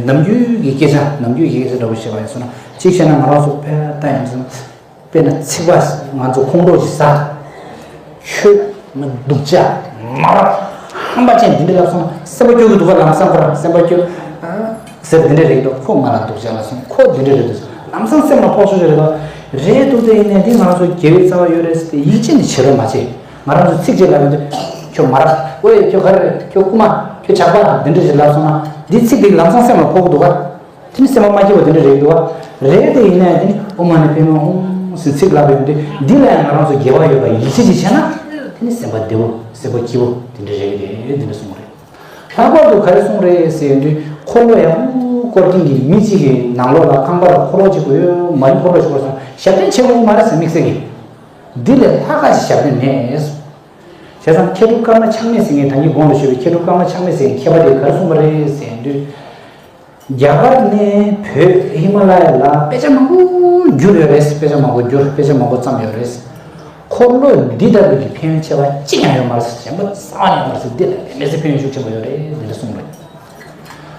ནམ་རྒྱུན་གྱི་སྐད་ཆ། ནམ་རྒྱུན་གྱི་སྐད་ཆ་འདྲ་བོ་བཤད་པ་ཡིན་སོང་ན། གཅིག་བཤད་ན་ང་རང་ཚོ་དཔེ་ལྟ་ཡིན་སོང་ན། དཔེར་ན་ཚིག་པ་ང་ཚོ་ཁོང་ཁྲོ་ཞིག་ཟ། ཁྱོད་མི་སྡུག་ཅག་མ་རབས་ཧམ་པ་ཅན་འདི་འདྲ་ལབ་སོང་། སེམས་པ་སྐྱོ་གི་འདུག་ག་ལམ་སང་ཁོ་རང་སེམས་པ་སྐྱོ། ཟེར་འདི་འདྲ་རེད་འདུག་ཁོ་ང་ལ་སྡུག་ཅག་ལབ་སོང་། ཁོ་འདི་འདྲ་རེད་འདུག་ལམ་སང་སེམས་ལ་ཕོག་ཤོག་ཤོག་རེད་འདུག་རེད་འདུག་དེ་ཡིན་ནའི་འདི་ང་རང་ཚོ་དགེ་བའི་རྩ་བ་ཡོད་རེད་ཟེར་ཏེ་ཡིད་ཆེས་ནི་བྱེད་རོགས་མ་བྱེད། ང་རང་ཚོ་ཚིག་གཅིག་ལབ་ཡོང་དུས་ཁྱོད་མ་རབས། ཨོའི་ཁྱོད་ག་རེ་རེད། ཁྱོད་རྐུ་མ། ཁྱོད་ཇག་པ། འདི་འདྲ་ཞིག་ལབ་སོང་ན་འདི་ཚིག་འདི་ལམ་སང་སེམས་ལ་ཕོག་གི་འདུག་ག་དེ་ནི་སེམས་པ་མ་སྐྱིད་པ་དེ་འདྲ་རེད་འདུག་བ། རེད་དེ་ཡིན་ནའི་དེ་ནི་ཨོཾ་མ་ཎི་པདྨེ་ཧཱུྃ་ཟེར་ཚིག་ལབ་ཡོང་དུས་འདི་ལ་ཡང་ང་རང་ཚོ་དགེ་བ་ཡོད་པ་ཡིད་ཆེས་ཅིག་བྱས་ན་དེ་ནི་སེམས་པ་བདེ་བོ་སེམས་པ་སྐྱིད་པོ་དེ་འདྲ་རེད་དེ་འདི་འདྲ་གསུངས་རེད། ལྷག་པར་དུ་ག་རེ་གསུངས་རེད་ཟེར་དུས་འཁོར་ལོ་ཡག་པོ་བསྐོར་མཁན་གྱི་མི་གཅིག་གི་ནང་ལོགས་ལ་ཁང་པ་ལ་འཁོར་ལོ་གཅིག་དགོས་ཡོད། མ་ཎི་འཁོར་ལོ་ཞིག་དགོས་སོང་། ཞབས་བརྟན་ཆེ་བོ་མ་རེད་ཟེར་དམིགས་བསལ་གྱི། འདི་ལས་ལྷག་ག་ཞིག་ཞབས་བརྟན་མེད། བྱས་ཙང་མཁས་གྲུབ་ཀརྨ་ཆགས་མེད་ཟེར་མཁན་ད་གིན་གོང་དུ་ཞུས་པའི་མཁས་གྲུབ་ཀརྨ་ཆགས་མེད་ཟེར་མཁན་མཁས་པ་དེས་ག་རེ་གསུངས་པ་རེད་ཟེར་དུས། རྒྱ་གར་ནས་བོད་ཧི་མ་ལ་ཡ་ལ་དཔེ་ཆ་མང་པོ་བསྒྱུར་ཡོད་རེད། དཔེ་ཆ་མང་པོ་བསྒྱུར། དཔེ་ཆ་མང་པོ་བརྩམས་ཡོད་རེད། འཁོར་ལོ་འདི་ལྟ་བུ་གི་ཕན་ཡོན་ཆེ་བ་གཅིག་ཀྱང་ཡོད་མ་རེད། གཞན་པ་རྩ་བ་ནས་ཡོད་མ་རེད་ཟེར། འདི་ལ་དཔེ་མི་སྲིད་ཕན་ཡོན་ཤུགས་ཆེན་པོ་ཡོད་རེད་འདི་འདྲ་གསུངས་རེད།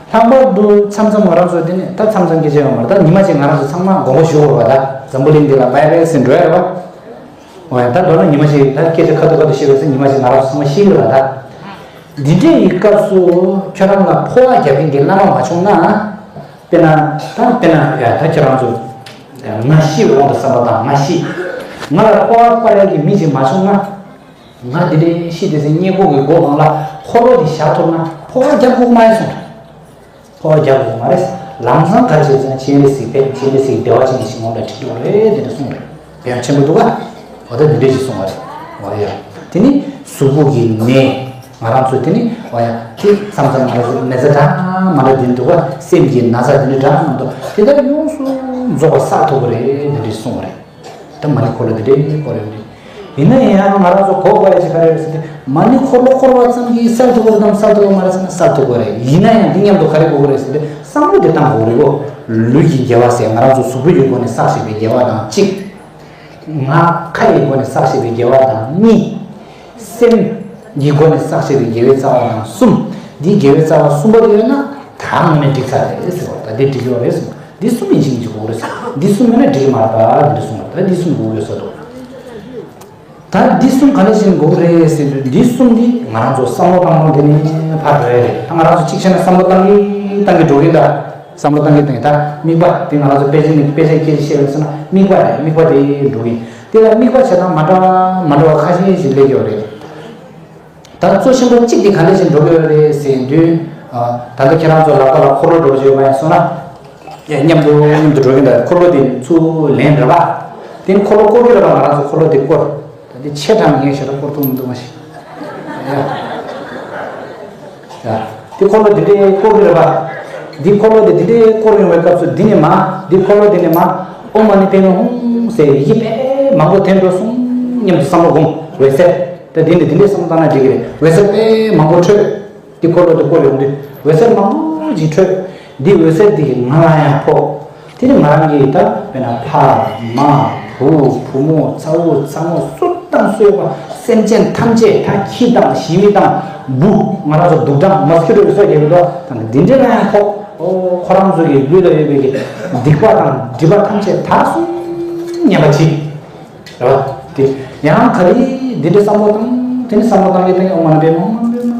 ལྷག་པར་དུ་མཚམས་མཚམས་ང་རང་ཚོ་དེ་ནས་ད་མཚམས་མཚམས་སྐད་ཆ་ཡོད་མ་རེད། ད་ཉི་མ་གཅིག་ང་རང་ཚོ་ཚང་མ་དགོངས་པ་ཞུ་དགོས་རེད་པ། ད་འཛམ་བུ་གླིང་འདི་ལ་བྷའི་རེ་སི་ཟེར་འགྲོ་ཡ་རེད་པ། འོ་ཡ། ད་མདོར་ན་ཉི་མ་ཞིག་ད་སྐད་ཆ་ཁ་ཐུག་ཁ་ཐུག་བཤད་པ་ཡིན་ན་ཉི་མ་ཞིག་ང་རང་ཚོ་ཚང་མ་ཤི་གི་རེད་པ། ད་འདི་འདྲའི་ཡི་སྐབས་སུ་ཁྱོད་རང་ལ་འཕོ་བ་རྒྱག་མཁན་གྱི་བླ་མ་མ་བྱུང་ན། དཔེར་ན་ད་དཔེར་ན་ཡ་ད་ཁྱོད་རང་ཚོ་ང་ཤི་བའི་དབང་དུ་བསམ་བློ་བཏང་། ང་ཤི། ང་ལ་འཕོ་བ་སྤར་ཡ་གི་མི་ཞིག་མ་བྱུང་ན། ང་འདི་འདྲའི་ཤི་དེ་ཚེ་སྙེ་ཁུག་གི་སྒོ་སྒང་ལ་འཁོར་ལོ་དེ་བཞག་ཐུབ་ན་འཕོ་བ་རྒྱག་དགོས་མ་ཡིན་གསུངས། འཕོ་བ་རྒྱག་དགོས་མ་རེད། ལམ་སང་ག་རེ་བྱས་ཟེར་ན་སྤྱན་རས་གཟིགས་ཕེབས། སྤྱན་རས་གཟིགས་བདེ་བ་ཅན་གྱི་ཞིང་ཁམས་ལ་ཁྲིད་འགྲོ་རེད་དེ་འདྲ་གསུངས་རེད། ཕན་ཡོན་ཆེན་པོ་འདུག་ག་འོ་ད་འདི་འདྲ་ཞིག་གསུངས་པ་རེད། འོ་ཡ། དེ་ནི་གཟུགས་པོ་གི་ནད་ང་རང་ཚོ་དེ་ནི་འོ་ཡ་དེ་མཚམས་མཚམས་ང་རང་ཚོ་ནད་ཚ་འདྲ་མ་འདྲ་དེ་འདུག་ག་སེམས་ཀྱི་ན་ཚ་དེ་འདྲ་འདྲ་མ་འདུག་དེ་དག་ཡོངས་སུ་རྫོགས་པ་བསལ་ཐུབ་ཀྱི་རེད་དེ་འདྲ་གསུངས་པ་རེད། ད་མ་ཎི་འཁོར་ལོ་འདི་འདྲའི་སྐོར་ཡོད་རེད། ཡིན་ན་ཡང་ང་རང་ཚོ་གོ་དགོས་ཡ་ཅིག་ག་རེ་རེད་ཟེར་ཏེ། མ་ཎི་འཁོར་ལོ་བསྐོར་བ་ཙམ་གྱིས་བསལ་ཐུབ་ཀྱི་རེད་དམ་བསལ་ཐུབ་ཀྱི་མ་རེད་ཟེར་ན་བསལ་ཐུབ་ཀྱི་རེད། ཡིན་ན་ཡང་འདི་མཉམ་དུ་ག་རེ་དགོས་ཀྱི་རེད་ཟེར་ཏེ་བསམ་བློ་འདི་བཏང་དགོས་རེད་གོ། ལུས་ཀྱི་དགེ་བ་ཟེར་ང་རང་ཚོ་གཟུགས་པོ་ཡི་སྒོ་ནས་བསགས་བཞིན་པའི་དགེ་བ་དང་གཅིག་ངག་ཁ་ཡི་སྒོ་ནས་བསགས་བཞིན་པའི་དགེ་བ་དང་གཉིས། སེམས་ཀྱི་སྒོ་ནས་བསགས་བཞིན་པའི་དགེ་བའི་རྩ་བ་དང་གསུམ། འདིའི་དགེ་བའི་རྩ་བ་གསུམ་པ་དེ་ཡོད་ན་ད་དངོས་གནས་འགྲིག་ཚར་རེད་ཟེར་བ། ད་འདི་འགྲིག་ཡོད་རེད་ཟེར། འདི་གསུམ་ཡིན་གཅིག་མིན་གཅིག་དགོས་རེད་ཟེར། འདི་གསུམ་མེད་ན་འགྲིག་གི་མ་རེད་པ་འདི་འདྲ་གསུངས་པ། ད་འདི་གསུམ་དགོས་ཡོད་ས་འདུག་ད་འདི་གསུམ་ག་ལེ་བཞིན་དགོས་རེད་ཟེར་དུས་འདི་གསུམ་འདི་ང་རང་ཚོ་བསམ་བློ་བཏང་སྟངས་དེ་ནི་ཕར་འགྲོ་ཡ་རེད། ད་ང་རང་ཚོ་གཅིག་བྱས་ན་བསམ་བློ་བཏང་གི་བཏང་གི་འགྲོ་གི་ད། བསམ་བློ་བཏང་གི་བཏང་གི་ད་དམིགས་པ་དེ་ང་རང་ཚོ་དཔེ་ཆ་ནི་དཔེ་ཆ་སྐད་ཆ་བཤད་པ་ཡིན་ཟེར་ན་དམིགས་པ་རེད། དམིགས་པ་དེ་འགྲོ་གི་དེ་ལ་དམིགས་པ་བྱེད་སྟངས་མ་འདྲ་མ་འདྲ་བ་ཁ་ཤས་ཤིག་སླེབས་ཡོད་རེད། ད་གཙོ་ཆེན་པོ་གཅིག་དེ་ག་འདྲ་ཞིག་འགྲོ་གི་ཡོད་རེད་ཟེར་དུས། ད་ལྟ་ཁྱེད་རང་ཚོ་ལག་པ་ལ་འཁོར་ལོ་འགྲོ་བཞིན་ཡོད་པ་ཡིན་སོང་ན། མཉམ་དུ་མཉམ་དུ་འགྲོ་གི་འདུག་འཁོར་ལོ་དེ་ཚུར་ལེན་རེད་པ། དེ་ནི་འཁོར་ལོ་བསྐོར་གི་རེད་པ། ང་རང་ཚོ་འཁོར་ལོ་དེ་བསྐོར། ད་དེ་ཆེ་དྲགས་ངས་ཞེ་དྲག་བསྐོར་ཐུབ་མི་འདུག་མ་གཞི། ཡ། དེ་འཁོར་ལོ་དེ་འདྲའི་བསྐོར་གི་རེད་པ། འདི་འཁོར་ལོ་དེ་འདི་འདྲའི་བསྐོར་ཡོང་བའི་སྐབས་སུ་འདི་ནས་མ། འདི་འཁོར་ལོ་དེ་ནས་མ། ཨོཾ་མ་ཎི་པདྨེ་ཧཱུྃ་ཟེར་ཡི་གེ་དཔེ་མང་པོ་འཐེན་འགྲོ་སོང་སྙམ་དུ་བསམ་བློ་སྒོམ། འོད་ཟེར། ད་འདི་ནས་འདི་འདྲའི་བསམ་བློ་བཏང་ན་འགྲིག་གི་རེད། འོད་ཟེར་དཔེ་མང་པོ་འཕྲོས། འདི་འཁོར་ལོ་དེ་བསྐོར་ཡོང་དུས་འོད་ཟེར་མང་པོ་ཅིག་འཕྲོས། འདི་འོད་ཟེར་འདི་ང་ལ་ཡང་ཕོག་དེ་ནི་ང་རང་གིས་ད་དཔེར་ན་ཕ་མ་བུ་བུ་མོ་ཚ་བོ་ཚ་མོ་སུ་དང་སུ་ཡོད་པ་སེམས་ཅན་ཐམས་ཅད་ད་ཁྱི་དང་ཞི་མི་དང་འབུ་ང་རང་ཚོ་དུག་སྦྲང་མོ་སི་ཀི་ཊོ་ཡོད་ས་རྒྱལ་པོ་དོ་དང་འདི་འདྲའི་ལ་ཡང་ཕོག་ཨོ་ཁོ་རང་ཚོ་གི་ལུས་ལ་ཡོད་པའི་གི་སྡིག་པ་དང་སྒྲིབ་པ་ཐམས་ཅད་དག་སོང་ཉེས་པ་བྱེད། རེད་བ། དེ་ཡང་ག་རེ་འདི་འདྲའི་བསམ་བློ་བཏང་དེ་ནི་བསམ་བློ་བཏང་གི་བཏང་གི་ཨོཾ་མ་ཎི་པདྨེ་ཧཱུྃ་མ་ཎི་པདྨེ་ཧཱུྃ་མ་ཎི་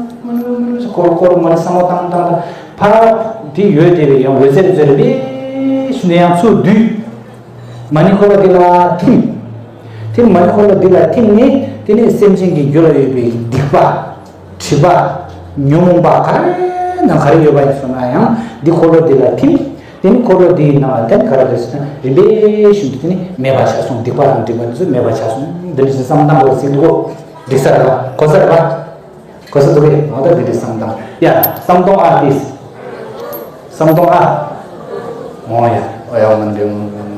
པདྨེ་ཧཱུྃ་སྐོར་སྐོར་མ་ཎི་བསམ་བློ་བཏང་བཏང་བཏང་ཕར་དེ་ཡོད་དེ་བས་ཡང་འོད་ཟེར་འོད་ཟེར་རེ་བས་ཞུ་ནས་ཡང་ཚུར་བསྡུས། མ་ཎི་འཁོར་ལོ་དེ་ལ་ཐིམ། དེ་མ་ཎི་འཁོར་ལོ་དེ་ལ་ཐིམ་ནས་དེ་ནས་སེམས་ཅན་གྱི་རྒྱུད་ལ་ཡོད་པའི་སྡིག་པ། སྒྲིབ་པ། ཉོན་མོངས་པ་ག་རེ་ན་ག་རེ་ཡོད་པ་ཡིན་སོང་ན་ཡང་འདི་འཁོར་ལོ་འདི་ལ་ཐིམ། དེ་ནི་འཁོར་ལོ་འདིའི་ནང་ལ་དེ་ནི་ག་རེ་རེད་ཟེར་ན་རིམ་པས་བཞིན་དུ་དེ་ནི་མེད་པར་ཆགས་སོང་། སྡིག་པ་དང་སྒྲིབ་པ་འདི་ཚོ་མེད་པར་ཆགས་སོང་། འདི་ནི་བསམ་བཏང་དགོས་ཟེར་འདུག་འགྲིག་ས་རེད་པ། གོ་ས་རེད་པ། གོ་ས་འདུག་གས། འོ་ད་འདི་འདྲའི་བསམ་བཏང་ཡ་བསམ་གཏོང་ཨ་ཏིས། བསམ་གཏོང་ཨ། འོ་ཡ་འོ་ཡ་འོ་མ་འདྲེ་འོ།